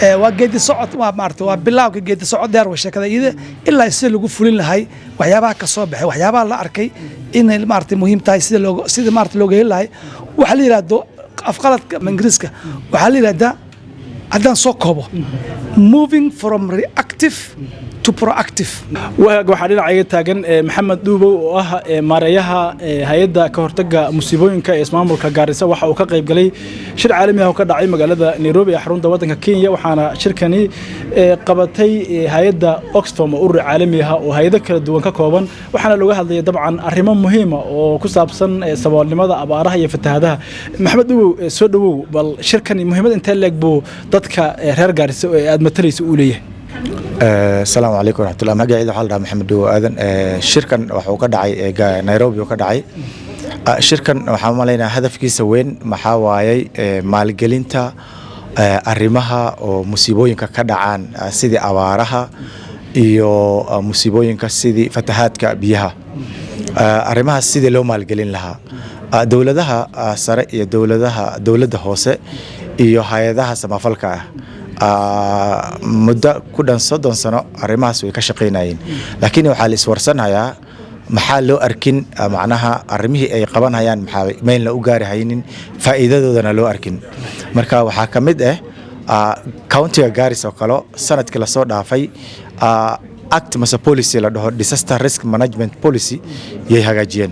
Waa geedi socod, waa maarata, waa bilaawka geedi socod dheer wa sheekada iyada ilaa sida lagu fulin lahay. Waxyaabaha ka soo baxay, waxyaabaha la arkay inay maarata muhiim tahay, sida looga sida maarata looga heli lahay, waxaa la yidhahdo afqaladka Ingiriiska waxaa la yidhahdaa, haddaan soo koobo, moving from reactive to proactive. Wahag, waxaa dhinacayga taagan Maxamed Dhuubow oo ah maareeyaha hay-adda ka hortagga musiibooyinka ee ismaamulka Gaarisa. Waxa uu ka qayb galay shir caalami ah oo ka dhacay magaalada Nairobi ee xarunta waddanka Kenya. Waxaana shirkani qabatay hay-adda Oxfam oo urur caalami ah oo hay-ado kala duwan ka kooban. Waxaana looga hadlayay dabcan arrimo muhiima oo ku saabsan saboolnimada, abaaraha iyo fatahaadaha. Maxamed Dhuubow, soo dhowow. Bal shirkani muhiimad intee leeg buu dadka reer Gaarisa ee aad matalaysa uu leeyahay? Asalaamu calaykum waraxmatullah. Magacayda waxaa la dhahaa Maxamed Dhuubow Aadan. Shirkan waxuu ka dhacay Nairobi uu ka dhacay. Shirkan waxaan malaynaa hadafkiisa weyn maxaa waayey maalgelinta arrimaha oo musiibooyinka ka dhacaan, sidii abaaraha iyo musiibooyinka sidii fatahaadka biyaha, arrimahaas sidii loo maalgelin lahaa, dowladaha sare iyo dowladaha dowladda hoose iyo hay-adaha samafalka ah. Muddo ku dhan 30 sano arrimahaas way ka shaqaynayeen, laakiin waxaa la iswarsanayaa maxaa loo arkin, macnaha arrimihii ay qabanhayaan maxaa meelna u gaari haynin, faa'iidadoodana loo arkin. Marka waxaa ka mid ah countyga Gaarisa oo kale, sanadkii lasoo dhaafay act mase policy la dhaho disaster risk management policy yay hagaajiyeen.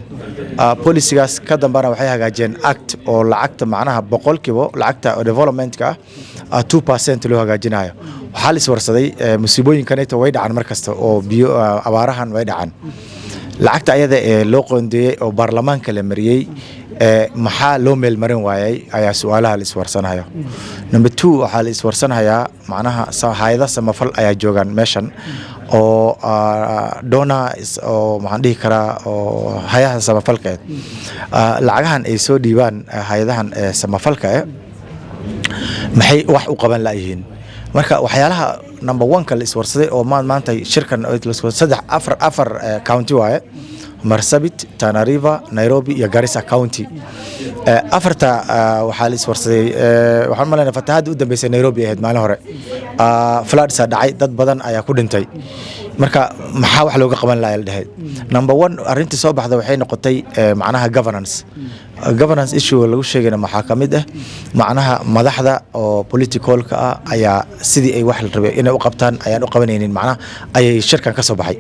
Policygaas ka dambana waxay hagaajiyeen act oo lacagta, macnaha boqolkiiba lacagta developmentka ah 2% loo hagaajinayo. Waxaa la iswarsaday musiibooyinkanito way dhacaan mar kasta oo biyo abaarahan way dhacaan. Lacagta ayada ee loo qoondeeyey oo baarlamaanka la mariyey maxaa loo meelmarin waayay ayaa su-aalaha la iswarsanayo. Number two, waxaa la iswarsanayaa macnaha hay-ada samafal ayaa joogaan meeshan oo donor oo maxaan dhihi karaa oo hay-adaha samafalka lacagahan ay soo dhiibaan hay-adahan samafalka maxay wax u qaban la'yihiin? Marka waxyaalaha number one-ka la iswarsaday oo maanta shirkan saddex afar county waaye: Marsabit, Tana River, Nairobi iyo Garissa County. Afarta waxaa la iswarsaday, waxaan malaynaa fatahaadda u dambeysay Nairobi ahayd maalin hore. Floods dhacay, dad badan ayaa ku dhintay. Marka maxaa wax looga qaban lahaa la dhahay. Number one arrintii soo baxda waxay noqotay macnaha governance issue lagu sheegayna maxaa ka mid ah macnaha madaxda oo politicalka ah ayaa sidii ay wax la rabay inay u qabtaan ayaan u qabanaynin, macnaha ayay shirkan ka soo baxay.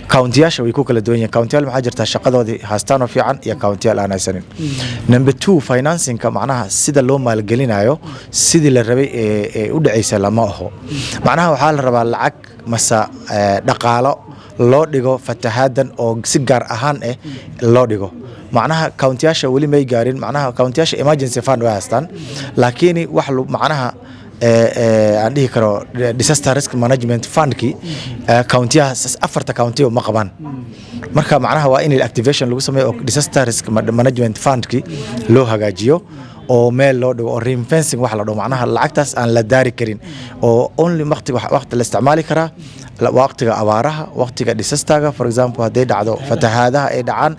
Countiyaasha way ku kala duwan yihiin. Countiyaal maxaa jirta shaqadoodii haystaan oo fiican iyo countiyaal aan haysanin. Number two, financingka, macnaha sida loo maalgelinayo sidii la rabay ee u dhacaysa lama aho. Macnaha waxaa la rabaa lacag mase dhaqaalo loo dhigo fatahaadan oo si gaar ahaan ah loo dhigo. Macnaha countiyaasha weli may gaarin. Macnaha countiyaasha emergency fund way haystaan, laakiin wax macnaha aan dhihi karo disaster risk management fundki countiyaha afarta county ma qabaan. Marka macnaha waa in activation lagu sameeyo oo disaster risk management fundki loo hagaajiyo oo meel loo dhigo oo ring-fencing wax la dhaho, macnaha lacagtaas aan la daari karin oo only waqti waqti la isticmaali karaa waqtiga abaaraha, waqtiga disasterga. For example, hadday dhacdo fatahaadaha ay dhacaan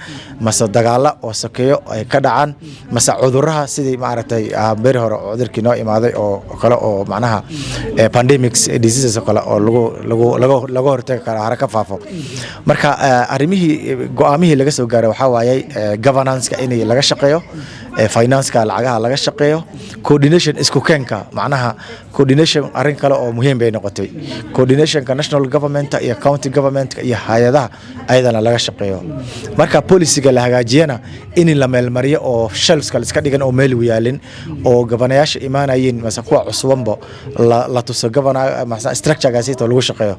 mase dagaala oo sokeeyo ay ka dhacaan mase cuduraha sidii maaragtay beri hore cudurkii noo imaaday oo kale oo macnaha pandemics diseases oo kale oo lagu lagu laga laga hortagi karo hare ka faafo. Marka arrimihii go'aamihii laga soo gaaray waxaa waayay governance-ka inay laga shaqeeyo, finance-ka lacagaha laga shaqeeyo, coordination isku keenka, macnaha coordination arrin kale oo muhiim bay noqotay, coordinationka national government iyo county government iyo hay-adaha ayadana laga shaqeeyo. Marka policyga la hagaajiyana in la meelmariyo oo shelfska la iska dhigan oo meel yaalin oo gabanayaasha imaanayeen mase kuwa cusubanba la tuso governor mase structure-gaasito lagu shaqeeyo.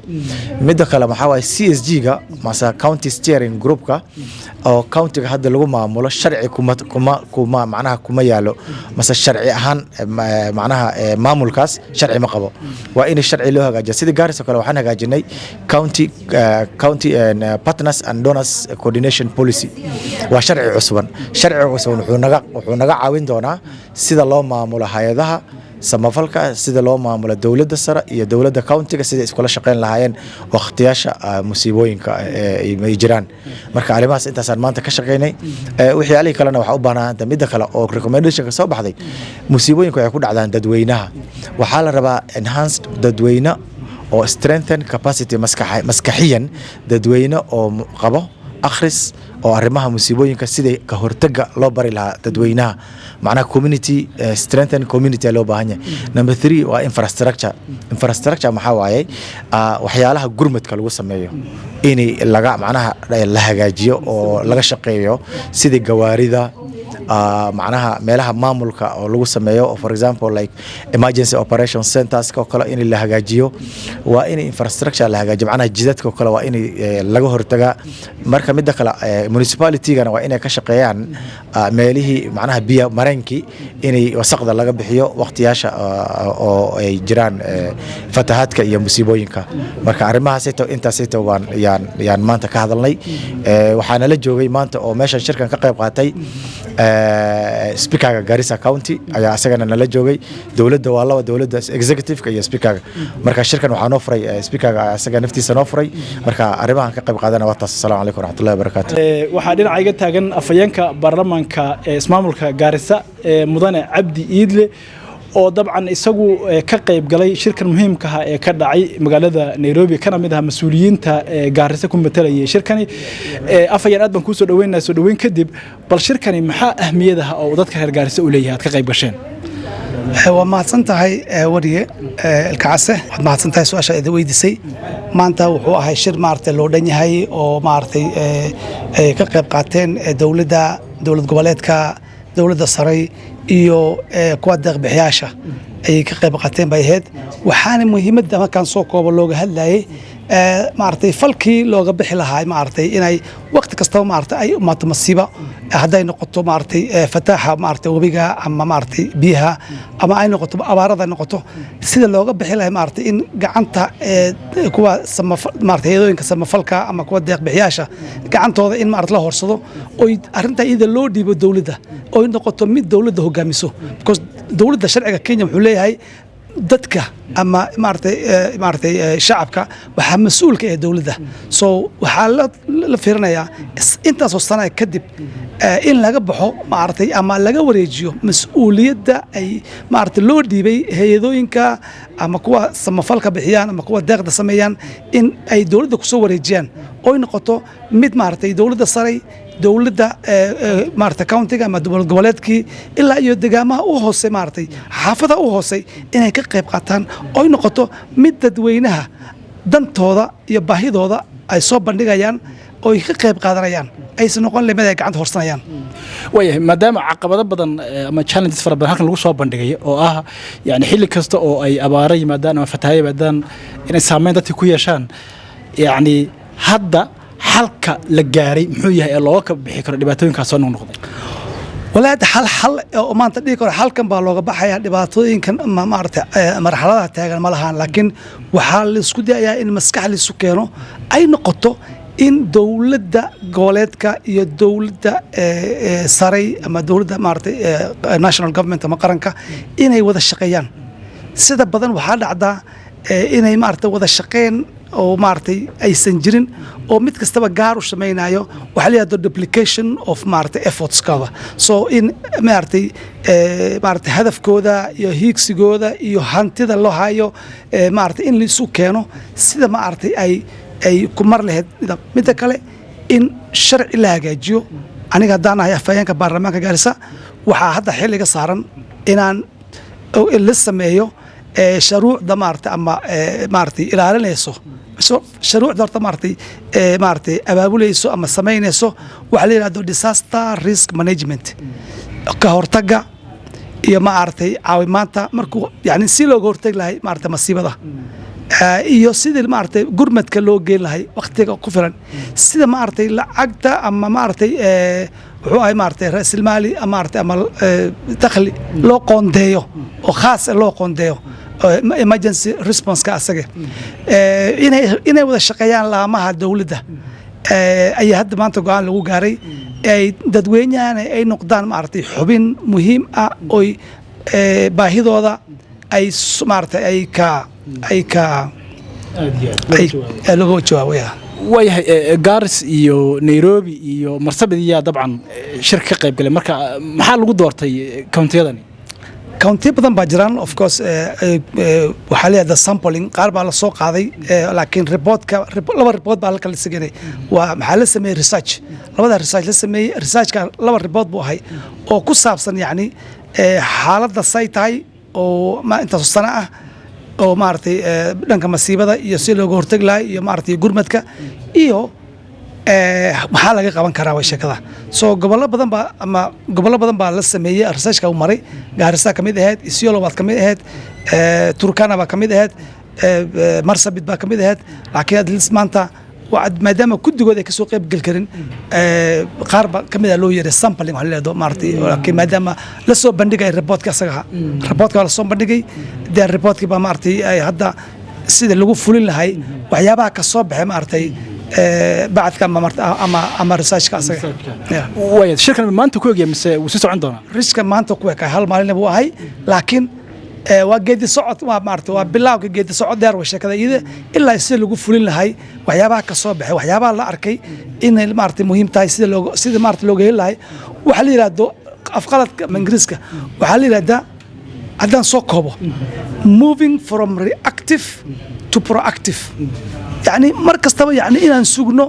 Midda kale maxaa waaye CSG-ga mase county steering group-ka oo countyga hadda lagu maamulo sharci kuma macnaha kuma yaalo mase sharci ahaan macnaha maamulkaas sharci ma qabo. Waa in sharci loo hagaajiyo. Sidii Gaarisa kale waxaan hagaajinay county partners and donors coordination policy. Waa sharci cusuban. Sharci cusuban wuxuu naga caawin doonaa sida loo maamulo hay-adaha. Samafalka sida loo maamulo, dowladda sare iyo dowladda countyga sida iskula shaqeyn lahaayeen waqtiyaasha musiibooyinka ay jiraan. Marka arrimahaas intaasaan maanta ka shaqeynay. Waxyaalihii kalena waxaa u baahnaa midda kale oo recommendationka soo baxday: musiibooyinka waxay ku dhacdaan dadweynaha. Waxaa la rabaa enhanced dadweyne oo strengthen capacity maskaxiyan, dadweyne oo qabo akhris oo arrimaha musiibooyinka sidai ka hortaga loo bari lahaa dadweynaha, macnaha community strengthen community loo baahan yahay. Number three waa infrastructure. Infrastructure maxaa waaye? Waxyaalaha gurmadka lagu sameeyo in laga macnaha la hagaajiyo oo laga shaqeeyo, sidii gawaarida, macnaha meelaha maamulka oo lagu sameeyo, for example like emergency operation centers oo kale in la hagaajiyo. Waa in infrastructure la hagaajiyo, macnaha jidadka oo kale waa in laga hortagaa. Marka midda kale, municipalitygana waa inay ka shaqeeyaan meelihii macnaha biyo mareenkii inay wasaqda laga bixiyo waqtiyaasha oo ay jiraan fatahaadka iyo musiibooyinka. Marka arrimahaasito intaasito waan yaan maanta ka hadalnay. Waxaana la joogay maanta oo meeshan shirkan ka qayb qaatay speakerga Garissa County ayaa asagana nala joogay. Dowladda waa laba: dowladda executive-ka iyo speakerga. Marka shirkan waxaa noo furay speakerga, asaga naftiisa noo furay. Marka arrimahan ka qayb qaadana waa taas. Assalaamu calaykum waraxmatullahi wabarakaatu. Waxaa dhinaca iga taagan afhayeenka baarlamaanka ee ismaamulka Gaarisa, mudane Cabdi Iidle, oo dabcan isagu ka qayb galay shirkan muhiimka ah ee ka dhacay magaalada Nairobi, kana mid ah mas-uuliyiinta Gaarisa ku matalayay shirkani. Afhayeen, aad baan kuu soo dhaweynaa. Soo dhaweyn kadib, bal shirkani maxaa ahmiyadaha oo dadka reer Gaarisa u leeyahay aad ka qayb gasheen? Waa mahadsan tahay, wariye Ilkacase. Waad mahadsan tahay su-aasha aad weydiisay. Maanta wuxuu ahay shir maaragtay loo dhan yahay oo maaragtay ay ka qayb qaateen dowladda, dowlad goboleedka, dowladda sare iyo kuwa deeqbixiyaasha ayay ka qayb qaateen bay ahayd. Waxaana muhiimadda markaan soo koobo looga hadlayay maaragtay falkii looga bixi lahaa maaragtay inay waqti kastaba maaragtay ay imaato masiiba, hadday noqoto maaragtay fataaxa maaragtay webiga ama maaragtay biyaha ama ay noqoto abaarada ay noqoto, sida looga bixi lahaa maaragtay in gacanta kuwa maaragtay hay'adooyinka samafalka ama kuwa deeqbixiyaasha gacantooda in maaragtay la horsado oy arrintaa iyada loo dhiibo dowladda, oy noqoto mid dowladda hogaamiso, because dowladda sharciga Kenya wuxuu leeyahay dadka ama maaragtay shacabka waxaa mas-uulka ee dowladda. So waxaa la fiirinayaa intaasoo sana kadib in laga baxo maaragtay ama laga wareejiyo mas-uuliyadda ay maaragtay loo dhiibay hay-adooyinka ama kuwa samafalka bixiyaan ama kuwa deeqda sameeyaan, in ay dowladda kusoo wareejiyaan, oy noqoto mid maaragtay dowladda saray, dowladda maaragtay countyga ama dowlad goboleedkii ilaa iyo degaamaha u hoose, maaragtay xaafadaha u hoosey inay ka qayb qaataan, oy noqoto mid dadweynaha dantooda iyo baahidooda ay soo bandhigayaan oy ka qayb qaadanayaan, aysan noqon limad ay gacanta horsanayaan. Waayahay, maadaama caqabado badan ama challenges fara badan halkan lagu soo bandhigay, oo ah yani xilli kasta oo ay abaaro yimaadaan ama fatahayo yimaadaan inay saameyn dadka ku yeeshaan, yacni hadda xalka la gaaray muxuu yahay ee looga bixi karo dhibaatooyinkaas soo noqnoqday? Walaa hadda xal oo maanta dhihi karo xalkan baa looga baxaya dhibaatooyinkan ama maaragtay marxaladaha taagan ma lahaan, laakiin waxaa la isku dayayaa in maskax laisu keeno, ay noqoto in dowladda goboleedka iyo dowladda saray ama dowladda maaragtay national government ama qaranka inay wada shaqeeyaan. Sida badan waxaa dhacdaa inay maaragtay wada shaqeyn oo maaragtay aysan jirin oo mid kastaba gaar u samaynayo. Waxaa la yidhahdo duplication of maaragtay effortskooda. So in maaragtay hadafkooda iyo hiigsigooda iyo hantida loo hayo maaragtay in laisu keeno sida maaragtay ay ku mar lahayd. Midda kale, in sharci la hagaajiyo. Aniga haddaan ahay afhayeenka baarlamaanka Gaarisa, waxaa hadda xil iga saaran inaan la sameeyo shuruucda maaragtay ama maaragtay ilaalinayso shuruucda horta maaragtay abaabulayso ama samaynayso waxaa la yidhahdo disaster risk management, ka hortagga iyo maaragtay caawimaanta markuu yani si looga hortagi lahay maaragtay masiibada iyo sidii maaragtay gurmadka loo geyn lahay waqtiga ku filan, sida maaragtay lacagta ama maaragtay wuxuu ahay maaragtay raasilmaali maaragtay ama dakhli loo qoondeeyo oo khaas loo qoondeeyo emergency response-ka asaga. Inay wada shaqeeyaan laamaha dowladda ayaa hadda maanta go-aan lagu gaaray, ay dadweynahana ay noqdaan maaragtay xubin muhiim ah oy baahidooda ay maaragtay ay ka ay laga jawaabaya. Waayahay, Gaaris iyo Nairobi iyo Marsabit iyaa dabcan shir ka qayb galay. Marka maxaa lagu doortay countiyadani? Countiyo badan baa jiraan, of course. Waxaa leeyahay sampling, qaar baa la soo qaaday, laakiin reportka, laba report baa halka la sameeyay. Waa maxaa la sameeyey? Research, labada research la sameeyey, researchka laba report buu ahay oo ku saabsan yacni xaaladda say tahay oo ma intaasoo sano ah oo maaragtay dhanka masiibada iyo si looga hortagi lahay iyo maaragtay gurmadka iyo maxaa laga qaban karaa way sheekada. So gobollo badan baa ama gobollo badan baa la sameeyey researchka uu maray. Gaarisa ka mid ahayd, Isiolo baad ka mid ahayd, Turkana baa ka mid ahayd, Marsabit baa ka mid ahayd. Laakiin at least maanta maadaama guddigood ay kasoo qayb geli karin, qaar ba ka mid ah loo yeeray sampling waxa la yidhahdo maaragtay. Laakiin maadaama la soo bandhigay reportka asaga ahaa, reportka waa la soo bandhigay, dee reportkii baa maaragtay ay hadda sida lagu fulin lahay waxyaabaha ka soo baxay maaragtay bacadka ama ama researchka asaga. Yeah. Waaya, shirkan maanta ku egya mise wuu sii socon doonaa? Riska maanta ku ekaay, hal maalina buu ahay, laakiin waa geedi socod, waa maaragtay waa bilaawka geedi socod dheer way sheekada iyada ilaa sida lagu fulin lahay waxyaabaha ka soo baxay, waxyaabaha la arkay inay maaragtay muhiim tahay, sida looga sida maaragtay looga heli lahay. Waxaa la yidhahdo afqaladka ama Ingiriiska waxaa la yidhahdaa, haddaan soo koobo, moving from reactive to proactive. Yacni mar kastaba yacni inaan sugno,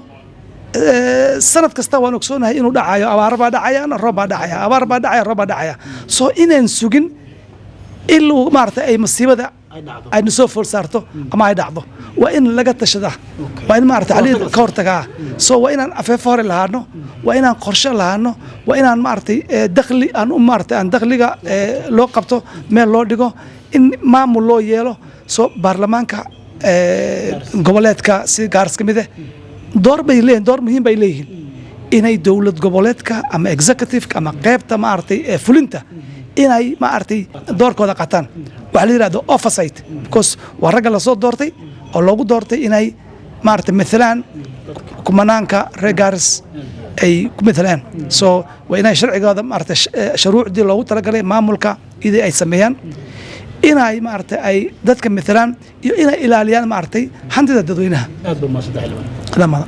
sanad kasta waan ogsoonahay inuu dhacayo, abaar baa dhacayaan, roob baa dhacaya, abaar baa dhacaya, roob baa dhacaya. So inaan sugin iluu maaragtay ay masiibada ayna soo fool saarto ama ay dhacdo, waa in laga tashadaa, waa in maaragtay xaliyada ka hortagaa. So waa inaan afeefo hore lahaano, waa inaan qorshe lahaano, waa inaan maaragtay dakhli aan u maaragtay aan dakhliga loo qabto, meel loo dhigo, in maamul loo yeelo. So baarlamaanka goboleedka si Gaaris ka mid ah door bay leeyihin, door muhiim bay leeyihiin inay dowlad goboleedka ama executive ama qaybta maaragtay ee fulinta inay maaragtay doorkooda qaataan. Waxaa la yidhahdo oversight, because waa ragga lasoo doortay oo loogu doortay inay maaragtay maalaan kumanaanka reer Gaaris ay ku maalaan. So waa inay sharcigooda maaragtay shuruucdii loogu talagalay maamulka idii ay sameeyaan, inay maaragtay ay dadka maalaan iyo inay ilaaliyaan maaragtay hantida dadweynaha. Aad baa mahadsantahay, xildhibaan. Dhammaada.